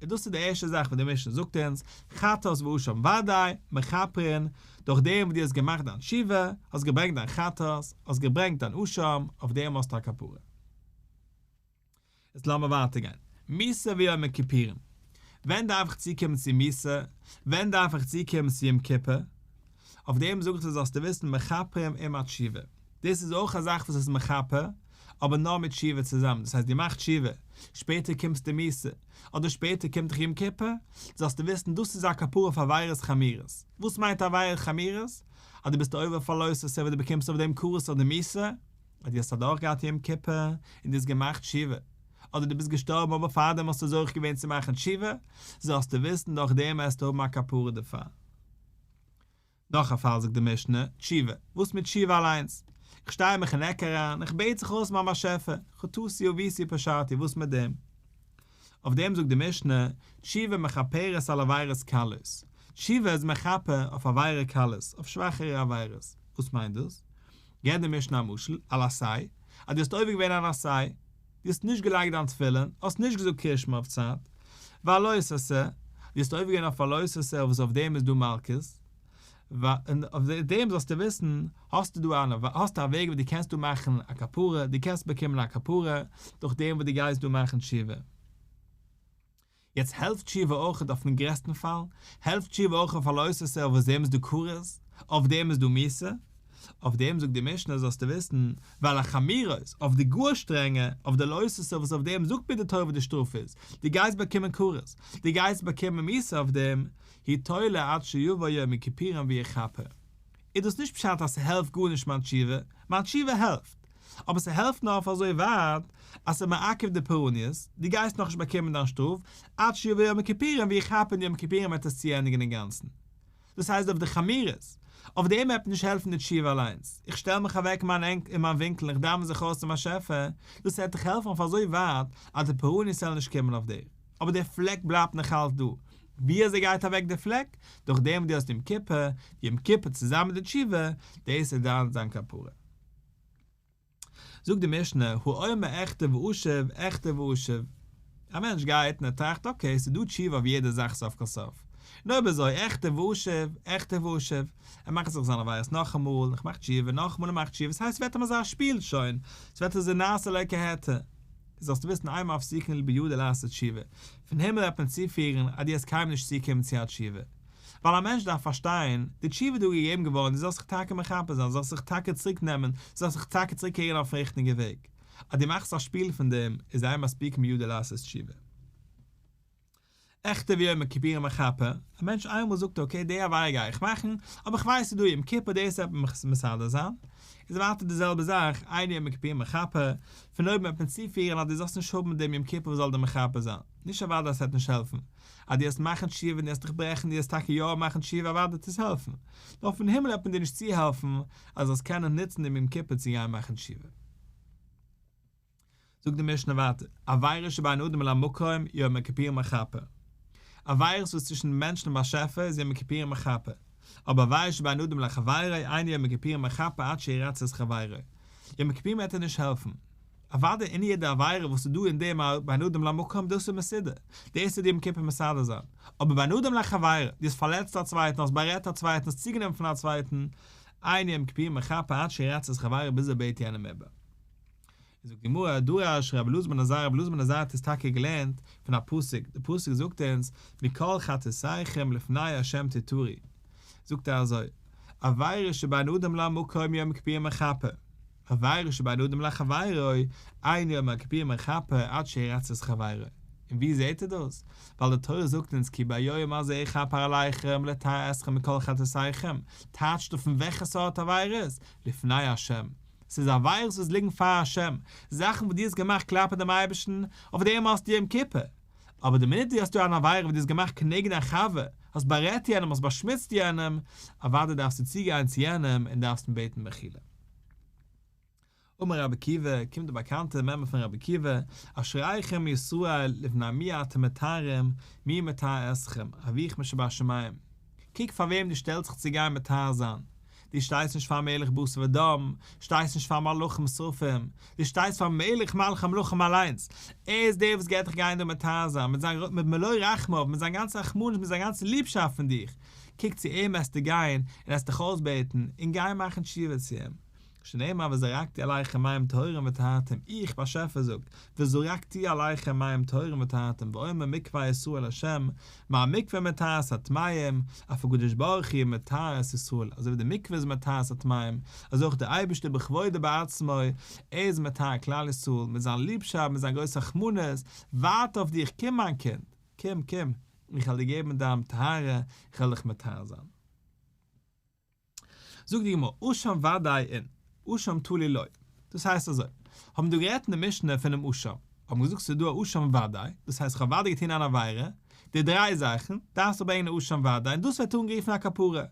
און דאס איז די ערשטע זאך וואס די משנה זאגט אונז, חטאת ואשם ודאי, מכפרין, דורך דעם וואס דו האסט געמאכט דיין תשובה, האסט געברענגט דיין חטאת, האסט געברענגט דיין אשם, אויף דעם האסטו א כפרה. יעצט לאמיר ווייטער גיין. מיתה ויום הכיפורים. ווען דארף איך צוקומען צו מיתה? ווען דארף איך צוקומען צו יום כיפור? אויף דעם זאגט ער זאלסטו וויסן מכפרים עם התשובה. דאס איז אויך א זאך וואס איז מכפר, אבער נאר מיט תשובה צוזאמען, דאס הייסט דו מאכסט תשובה, שפעטער קומסטו מיתה, אדער שפעטער קומט דיך יום כיפור, זאלסטו וויסן דאס איז א כפרה אויף עבירות חמורות. וואס מיינט עבירות חמורות? אז דו ביסט עובר אויף א לא תעשה וואס דו באקומסט אויף דעם כרת אדער מיתה, אז דו האסט אדורכגעהאט יום כיפור און דו האסט געמאכט תשובה, אדער דו ביסט געשטארבן אבער פארדעם האסטו זוכה געווען צו מאכן תשובה, זאלסטו וויסן דורך דעם וועסטו האבן א כפרה דערפאר. נאך א פאל זאגט די משנה, תשובה, וואס מיט תשובה אליינס? איך שטיי מיך אין עק אריין, איך בעט זיך אויס מיין באשעפער, חטאתי עויתי פשעתי, וואס מיט דעם? אויף דעם זאגט די משנה, תשובה מכפרת על עבירות קלות, תשובה איז מכפר אויף עבירה קלות, אויף שוואכערע עבירות, וואס מיינט דאס? געבט די משנה א משל, על עשה, אז דו האסט עובר געווען אן עשה, דו האסט נישט געלייגט דיין תפילין, האסט נישט געזאגט קריאת שמע אויף צייט, ועל לא תעשה, דו האסט עובר געווען אויף א לא תעשה וואס אויף דעם איז דא מלקות, און אויף דעם זאלסטו וויסן, האסטו דא אן האסטו א וועג ווי דו קענסט דא מאכן א כפרה, דו קענסט באקומען א כפרה דורך דעם וואס דו גייסט דא מאכן תשובה. יעצט העלפט תשובה אויך אויפן גרעסטן פאל? העלפט תשובה אויך אויף א לא תעשה אויף דעם איז דא כרת? אויף דעם איז דא מיתה? אויף דעם זאגט די משנה זאלסטו וויסן, ועל החמורות, אויף די גאר שטרענגע, אויף די לא תעשה וואס אויף דעם זאגט מיר די תורה וואס די שטראף איז, דו גייסט באקומען כרת, דו גייסט באקומען מיתה אויף דעם, הוא תולה עד שיבוא יום הכיפורים ויכפר. איז דאס נישט פשט אז ס'העלפט גארנישט מיין תשובה, מיין תשובה העלפט, אבער ס'העלפט נאר אויף אזוי ווייט אז ס'איז מעכב די פורעניות, דו גייסט נאכנישט באקומען דיין שטראף, עד שיבוא יום הכיפורים ויכפר און יום הכיפורים וועט עס צוענדיגן אינגאנצן. דאס הייסט אויף די חמורות, אויף דעם וועט נישט העלפן די תשובה אליינס, איך שטעל מיך אוועק אין מיין ענק אין מיין ווינקל און איך דאווען זיך אויס צום באשעפער, דאס וועט דיך העלפן אויף אזוי ווייט אז די פורעניות זאלן נישט קומען אויף דיר, אבער דער פלעק בלייבט נאכאלץ דא, ווי אזוי גייט אוועק די פלעק? דורך דעם וואס דו האסט יום כיפור, די יום כיפור צוזאמען מיט די תשובה, דאס איז דיין זיין כפרה. זאגט די משנה, האומר אחטא ואשוב, אחטא ואשוב. א מענטש גייט און ער טראכט, okay, ס'איז דא תשובה אויף יעדע זאך סוף כל סוף. און אויב אזוי, אחטא ואשוב, אחטא ואשוב. ער מאכט זיך זיינע עבירות נאכאמאל, איך מאך תשובה, נאכאמאל ער מאכט תשובה, ס'הייסט ס'ווערט אים אזא שפיל שוין, ס'ווערט אזוי נעשה לו כהיתר. זאלסטו וויסן אין מפסיקין בידו לעשות תשובה, פון הימל וועט מען צופירן אז דו וועסט קיינמאל נישט צוקומען צו א תשובה. ווייל א מענטש דארף פארשטיין, די תשובה איז דא געגעבן געווארן דו זאלסט זיך טאקע מכפר זיין, זאלסט זיך טאקע צוריק נעמען, זאלסט זיך טאקע צוריק קערן אויפן ריכטיגן וועג. אז דו מאכסט א שפיל פון דעם, איז אין מספיקין בידו לעשות תשובה. אחטא ויום הכיפורים מכפר, א מענטש איינמאל זאגט ער okay די עבירה גיי איך מאכן, אבער איך ווייס ס'איז דא יום כיפור דאס וועט מיך מסדר זיין, איז ווייטער די זעלבע זאך, אין יום הכיפורים מכפר, פון אויבן וועט מען צופירן אז דו זאלסט נישט האבן דעם יום כיפור וואס זאל דיר מכפר זיין, נישט אוודאי אז ס'וועט נישט העלפן, אז דו וועסט מאכן תשובה און דו וועסט דיך ברעכן דו וועסט טאקע יא מאכן תשובה אוודאי וועט עס העלפן, נאר פון הימל וועט מען דיר נישט צוהעלפן אז זאלסט קענען נוצן דעם יום כיפור צו גיין מאכן תשובה. זאגט די משנה ווייטער, עבירה שבין אדם למקום יום הכיפורים מכפר. עבירות וואס צווישן מענטשן און באשעפער איז יום הכיפורים מכפר. אבער עבירה שבין אדם לחבירו אין יום הכיפורים מכפר עד שירצה את חברו. יום הכיפורים וועט דיר נישט העלפן. אוודאי אין יעדע עבירה וואס איז דא אין דעם בין אדם למקום דאס איז מסודר, דאס וועט יום כיפור מסדר זיין. אבער בין אדם לחבירו, דו האסט פארלעצט א צווייטן, האסט בארעדט א צווייטן, האסט צוגענומען פון א צווייטן, אין יום הכיפורים מכפר עד שירצה את חברו ביז ער בעט יענעם איבער. זאגט די גמרא, דרש רבי אלעזר בן עזריה, רבי אלעזר בן עזריה האט עס טאקע געלערנט פון א פסוק, די פסוק זאגט אונז, מכל חטאתיכם לפני ה' תטהרו, זאגט ער אזוי, עבירה שבין אדם למקום יום הכיפורים מכפר, עבירה שבין אדם לחבירו אין יום הכיפורים מכפר עד שירצה את חברו, און ווי זעט ער דאס? ווייל די תורה זאגט אונז כי ביום הזה יכפר עליכם לטהר אתכם מכל חטאתיכם, טייטשט ער פון וועלכע סארט עבירות? לפני ה', ס'איז עבירות וואס ליגן פאר השם, זאכן וואס דו האסט געמאכט כלפי דעם אייבערשטן, אויף דעם האסטו יום כיפור. אבער די מינוט דו האסט דא אן עבירה וואס דו האסט געמאכט כנגד דיין חבר, האסט בארעדט יענעם, האסט באשמוצט יענעם, אוודאי דארפסטו צוגיין צו יענעם און דארפסט אים בעטן מחילה. אמר רבי עקיבא, קומט די באקאנטע מימרא פון רבי עקיבא, אשריכם ישראל לפני מי אתם מטהרים, מי מטהר אתכם, אביכם שבשמים. קוק פאר וועם דו שטעלסט זיך צו גיין מטהר זיין. דו שטייסט נישט פאר מלך בשר ודם, שטייסט נישט פאר מלאכים שרפים, דו שטייסט פאר מלך מלכי המלכים אליינס, ער איז דער וואס גייט דיך גיין דא מטהר זיין, מיט זיין מיט מלוא רחמיו, מיט זיין גאנצע רחמנות, מיט זיין גאנצע ליבשאפט פון דיך, קוק צו אים וועסטו גיין, און וועסט דיך אויסבעטן, און גיי מאכן תשובה צו אים. שנאמר וזרקתי עליכם מים טהורים וטהרתם, איך, באשעפער זאגט, וזרקתי עליכם מים טהורים וטהרתם, ואומר מקווה ישראל השם, מה מקווה מטהר את הטמאים, אף הקדוש ברוך הוא מטהר את ישראל, אזוי ווי די מקווה איז מטהר את הטמאים, אזוי אויך דער אייבערשטער בכבודו בעצמו, ער איז מטהר כלל ישראל, מיט זיין ליבשאפט, מיט זיין גרויס רחמנות, ווארט אויף דיך, קום מיין קינד, קום, קום, איך וועל דיר געבן דיין טהרה, איך וועל דיך מטהר זיין. זאגט די גמרא, אשם ודאי אין, אשם תלוי לא. דאס הייסט אזוי, האבן דא גערעדט אין די משנה פונעם אשם, האבן געזאגט ס'איז דא א אשם ודאי, דאס הייסט כ'האב ודאי געטון אן עבירה, די דריי זאכן, דארפסטו ברענגען א אשם ודאי און דאס ווערט אנגערופן א כפרה.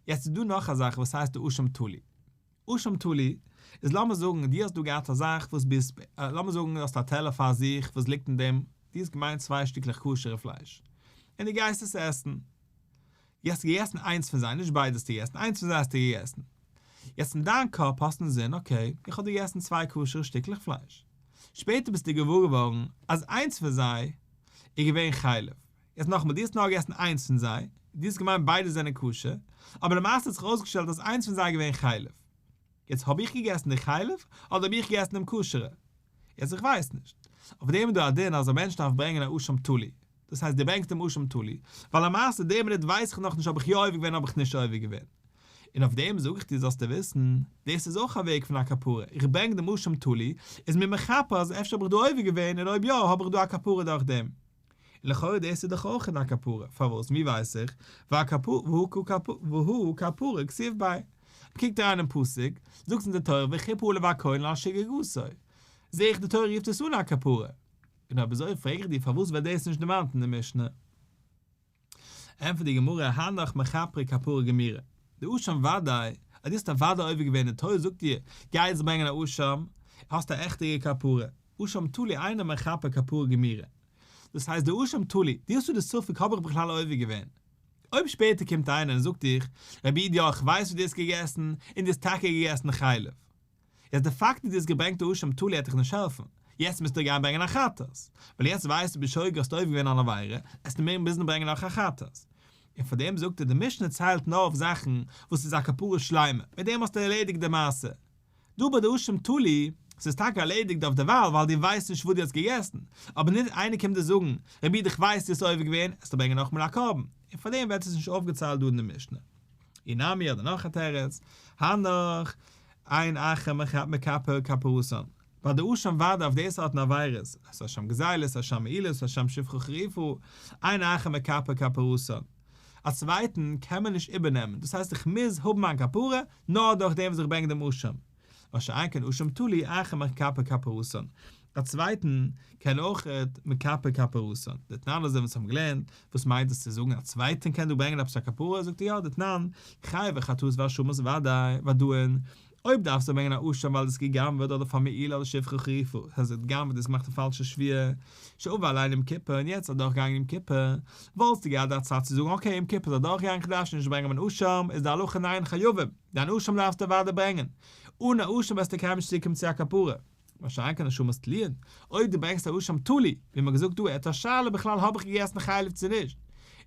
יעצט איז דא נאך א זאך וואס הייסט די אשם תלוי. אשם תלוי איז לאמיר זאגן דו האסט דא געהאט א זאך וואס ביסט, לאמיר זאגן דו האסט א טעלער פאר זיך וואס ליגט אין דעם, דו האסט געמיינט צוויי שטיקלעך כשר'ע פלייש, און דו גייסט עס עסן, דו האסט געגעסן איינס פון זיי, נישט ביידע האסטו געגעסן, איינס פון זיי האסטו געגעסן. יעצט אין דיין קאפ האסטו אינזין, okay, איך האב דא געגעסן צוויי כשר'ע שטיקלעך פלייש. שפעטער ביסטו געוואר געווארן אז איינס פון זיי איז געווען חלב. יעצט נאכאמאל, דו האסט נאר געגעסן איינס פון זיי, דו האסט געמיינט ביידע זענען כשר, אבער למעשה האט זיך ארויסגעשטעלט אז איינס פון זיי איז געווען חלב. יעצט האב איך געגעסן די חלב אדער האב איך געגעסן דעם כשר'ע? יעצט איך ווייס נישט. אויף דעם איז דא א דין אז א מענטש דארף ברענגען א אשם תלוי. דאס הייסט דו ברענגסט דעם אשם תלוי, ווייל למעשה די מינוט ווייס איך נאכנישט האב איך יא עובר געווען האב איך נישט עובר געווען. און אויף דעם זאג איך דיר זאלסטו וויסן, דאס איז אויך א וועג פון א כפרה, איך ברענג דעם אשם תלוי, איז מיר מכפר אז אפשר האב איך דא עובר געווען און אויב יא האב איך דא א כפרה דורך דעם. און לכאורה דאס איז דאך אויך א כפרה, פארוואס? ווי ווייס איך? והא כפרה כתיב ביה. מ'קוקט אריין אין פסוק, זאגט אונז די תורה וכפר עליו הכהן על שגגתו. זעה איך די תורה רופט עס אן א כפרה. און אויב אזוי פרעג איך דיר פארוואס ווערט דאס נישט דערמאנט אין די משנה? ענטפערט די גמרא הנך מכפרי כפרה גמירה, די אשם וודאי, אז דו האסט אוודאי עובר געווען די תורה זאגט דיר גיי יעצט ברענגען א אשם, האסט א עכטיגע כפרה, אשם תלוי אינו מכפר כפרה גמירה, דאס הייסט די אשם תלוי, דו האסט דא די ספק האב איך בכלל עובר געווען? אויב שפעטער קומט איינער און זאגט דיך, רבי איד יא איך ווייס וואס דו האסט געגעסן, און דו האסט טאקע געגעסן חלב. יעצט די פאקט אז דו האסט געברענגט א אשם תלוי העט דיך נישט העלפן, יעצט מוזטו גיין ברענגען א חטאת, ווייל יעצט ווייסטו בשוגג האסטו עובר געווען אן עבירה, עסטו מער מוזן ברענגען נאך א חטאת. און פאר דעם זאגט ער די משנה ציילט נאר אויף זאכן וואס איז א כפרה שלימה, מיט דעם האסטו ערלעדיגט די מעשה. דא ביי די אשם תלוי, ס'איז טאקע ערלעדיגט אויף דערווייל ווייל דו ווייסט נישט וואס דו האסט געגעסן, אבער נישט איינער קומט דיר זאגן, רבי איד איך ווייס דו האסט עובר געווען, עסטו ברענגען נאכאמאל א קרבן, און פאר דעם ווערט עס נישט אויפגעציילט דא אין די משנה. אי נמי אדער נאך א תירוץ, הנך אין אחר מכפר כפרתן, ביי די אשם וודאי אויף די סארטן עבירות, אשם גזילות, אשם מעילות, אשם שפחה חרופה, אין אחר מכפר כפרתן. א צווייטן קען מען נישט איבערנעמען, דאס הייסט איך מוז האבן מיין כפרה נאר דורך דעם וואס איך ברענג דעם אשם. מה שאין כן אשם תלוי אחר מכפר כפרתן, א צווייטן קען אויכעט מכפר כפרתן, דתנן אזוי ווי אונז האבן געלערנט, וואס מיינט דאס צו זאגן א צווייטן קען דא ברענגען עפעס א כפרה, זאגט ער יא דתנן, חייבי חטאות ואשמות וודאי, ודאין, אויב דארפסטו ברענגען א אשם ווייל דו האסט גע'גנב'עט אדער פאר מעילה אדער שפחה חרופה, דאס הייסט ער האט גע'גנב'עט און געמאכט א פאלשע שבועה, שעבר עליהן יום כיפור און יעצט אדורכגעגאנגען יום כיפור, וואלסטו געהאט די צד צו זאגן okay יום כיפור איז אדורכגעגאנגען כ'דארף שוין נישט ברענגען מיין אשם, איז די הלכה ניין חייבים, דיין אשם דארפסטו אוודאי ברענגען, אן א אשם וועסטו קיינמאל נישט צוקומען צו א כפרה. מה שאין כן אשמות תלויין, אויב דו ברענגסט א אשם תלוי, ווי מ'האט געזאגט דא, ער האט א שאלה בכלל האב איך געגעסן חלב צו נישט,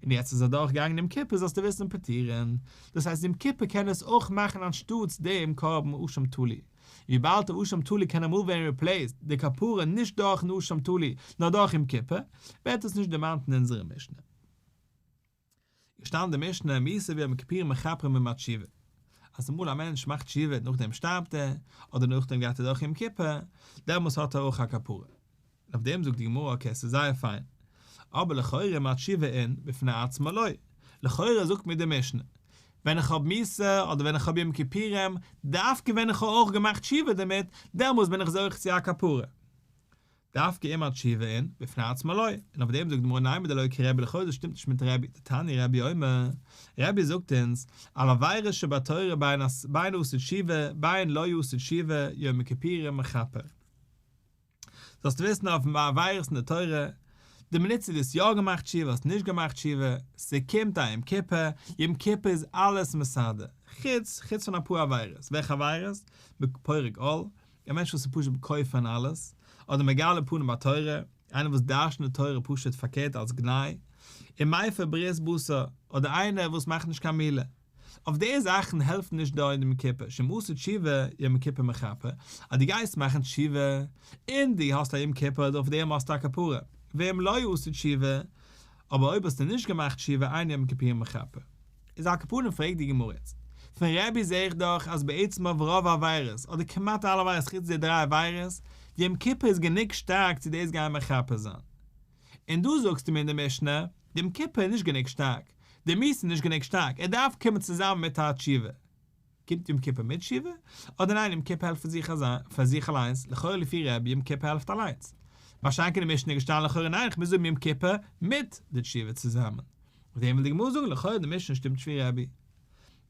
און יעצט איז אדורך געגאנגען יום כיפור זאלסטו וויסן פטורין, דאס הייסט יום כיפור קען עס אויך מאכן אנשטאטס דעם קרבן אשם תלוי, וויבאלד א אשם תלוי קען אמאל ווערן replaced די כפרה נישט דורכן אשם תלוי נאר דורך יום כיפור, ווערט עס נישט דערמאנט אין אונזערע משנה. געשטאנען די משנה מיתה ויום הכיפורים מכפרים עם התשובה, אז אמאל א מענטש מאכט תשובה נאכדעם שטארבט ער, אדער נאכדעם גייט ער דורך יום כיפור, דעמאלס האט ער אויך א כפרה. און אויף דעם זאגט די גמרא okay ס'איז זייער פיין, אבער לכאורה מה תשובה אין בפני עצמה לא, לכאורה זאגט מיר די משנה, ווען איך האב מיתה אדער ווען איך האב יום כיפורים, דווקא ווען איך האב אויך געמאכט תשובה דערמיט, דעמאלס בין איך זוכה צו א כפרה. דווקא עם התשובה אין, בפני עצמה לא, און אויף דעם זאגט די גמרא נימא דלא כרבי לכאורה דאס שטימט נישט מיט רבי, דתניא רבי אומר, רבי זאגט אונז, על עבירות שבתורה בין בין עשה תשובה בין לא עשה תשובה יום הכיפורים מכפר. זאלסט וויסן אויף עבירות אין די תורה, די מינוט צו דו האסט יא געמאכט תשובה האסט נישט געמאכט תשובה, ס'קומט א יום כיפור, יום כיפור איז אלעס מסדר, חוץ חוץ פון אפאר עבירות, וועלכע עבירות? פורק עול, א מענטש וואס איז פשוט כופר אין אלעס, אדער מגלה פנים בתורה, איינער וואס דרש'נט די תורה פשוט פארקערט אלס גנאי, און מפר ברית בשר, אדער איינער וואס מאכט נישט קיין מילה. אויף די זאכן העלפט נישט דא יום כיפור, שאם עשה תשובה יום כיפור מכפר, אז דו גייסט מאכן תשובה, און דו האסט א יום כיפור אויף דעם האסטו א כפרה, ואם לא עשה תשובה, אבער אויב האסטו נישט געמאכט תשובה אין יום כיפורים מכפר. איז על כל פנים פרעגט די גמרא יעצט, פון רבי זעה איך דאך אז בעצם אויף רוב עבירות, אדער כמעט אלע עבירות חוץ די דריי עבירות, די יום כיפור איז גענוג שטארק צו דאס גיין מכפר זיין. און דא זאגסטו מיר אין די משנה, די יום כיפור איז נישט גענוג שטארק, די מיתה איז נישט גענוג שטארק, ער דארף קומען צוזאמען מיט א תשובה. קומט יום כיפור מיט תשובה? אדער ניין יום כיפור העלפט פאר זיך פאר זיך אליינס, לכאורה לפי רבי יום כיפור העלפט אליינס. מה שאין כן אין משנה איז געשטאנען לכאורה ניין איך מוז האבן יום כיפור מיט די תשובה צוזאמען. אויף דעם וויל די גמרא זאגן לכאורה די משנה שטימט נישט ווי רבי.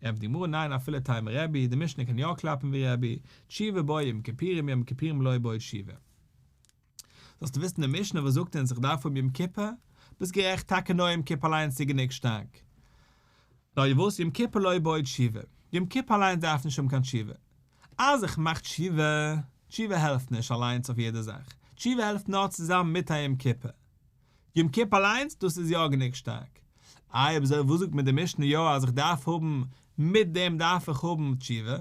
ענטפערט די גמרא ניין אפילו תימא רבי, די משנה קען יא קלאפן ווי רבי, תשובה בעי יום כיפורים יום כיפורים לא בעי תשובה. זאלסטו וויסן די משנה וואס זאגט אונז איך דארף האבן יום כיפור, ביסט גערעכט טאקע נאר יום כיפור אליינס איז גענוג שטארק. נאר וואס יום כיפור לא בעי תשובה. יום כיפור אליינס דארף נישט האבן קיין תשובה. אז איך מאך תשובה, תשובה העלפט נישט אליינס אויף יעדע זאך. תשובה העלפט נאר צוזאמען מיט א יום כיפור. יום כיפור אליינס, דאס איז יא גענוג שטארק. איי אויב אזוי וואס זאגט מיר די משנה יא אז איך דארף האבן, מיט דעם דארף איך האבן תשובה?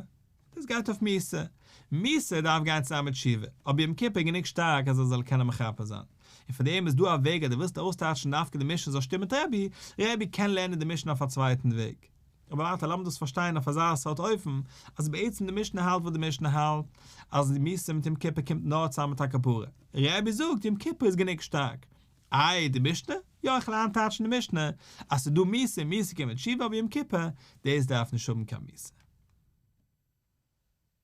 דאס גייט אויף מיתה. מיתה דארף גיין צוזאמען מיט תשובה, אבער יום כיפור איז גענוג שטארק אז ער זאל קענען מכפר זיין. און פאר דעם איז דא א וועג אז דו ווילסט אויסטייטשן דווקא די משנה זאל שטימען מיט רבי, רבי קען לערנען די משנה אויף א צווייטן וועג. אבער ווייטער לאמיר דאס פארשטיין אויף אזא סארט אופן, אז בעצם די משנה האלט וואס די משנה האלט, אז די מיתה מיט יום כיפור קומט נאר צוזאמען מיט א כפרה. רבי זאגט יום כיפור איז גענוג שטארק. איי די משנה? יא איך ליין טייטשן די משנה אז ס'איז דא מיתה, מיתה קומט מיט תשובה אבער יום כיפור, דאס דארף נישט האבן קיין מיתה.